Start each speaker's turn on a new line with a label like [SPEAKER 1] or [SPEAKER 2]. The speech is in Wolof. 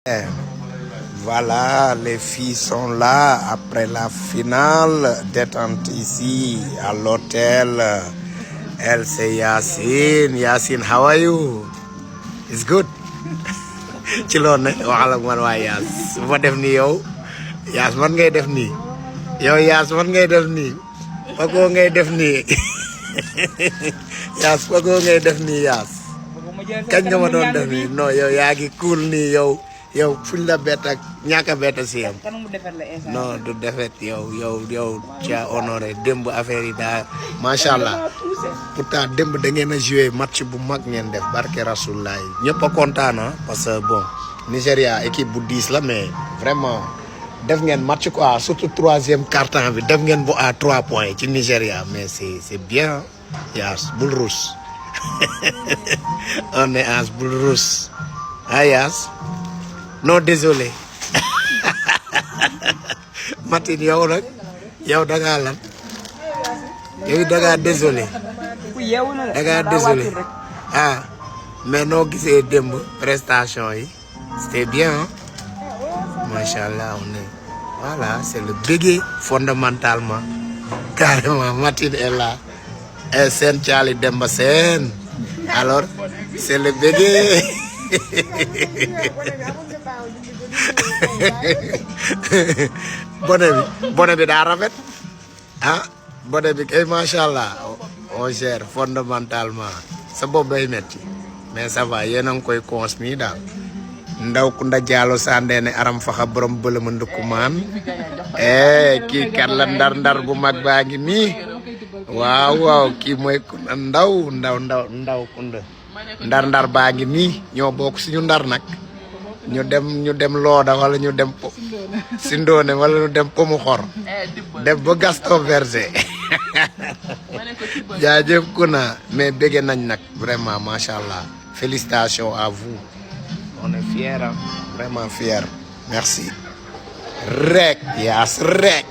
[SPEAKER 1] Eh, Voilà, les filles sont là après la finale, détente ici à l'hôtel. Elle, c'est Yacine. Yacine, how are you? It's good. Ci loon ne waxal ak man waa Yaas bu ma def nii yow Yaas man ngay def nii yow Yaas man ngay def nii Paco ngay def nii Yaas Paco ngay def nii Yaas kañ nga ma doon def nii non yow yaa ngi cool nii yow fuñ la bett ak ñàkk a bett si yam non du defet yow tu as honoré démb affaire yi daa macha allah pourtant démb da ngeen a joué match bu mag ngeen def barke Rasulullah ñëpp a kontaan parce que bon Nigéria équipe bu 10 la mais vraiment def ngeen match quoi surtout troisième quart-temps bi def ngeen bu à 3 points ci Nigéria mais c'est bien Yaas bul rus on est as bul rus ah Yaas non désolé Martine yow nag yow da ngaa lan yow da ngaa désolé ah mais noo gisee démb prestation yi c'était bien macha allah on est voilà c'est le bégué fondamentalement carrément Martine est là et Sen Thiali Demba Sen alors c'est le bégué bone bi daa rafet ah bone bi kay macha allah on gère fondamentalement sa bopp day metti mais ça va yéen a ngi koy cons nii daal ndaw ku nda jaalo sandene aram faxa borom bëlëma ndëkkumaan kii kat la ndar bu mag baa ngi nii waaw kii mooy ndaw kunda ndar baa ngi nii ñoo bokk suñu ndar nag ñu dem looda wala ñu dem sindoone wala ñu dem pomu xor dem ba Gaston Berger jaajëf ku na mais bëgg nañ nag vraiment macha allah félicitations à vous on est fiers vraiment fiers merci rek Yaas rek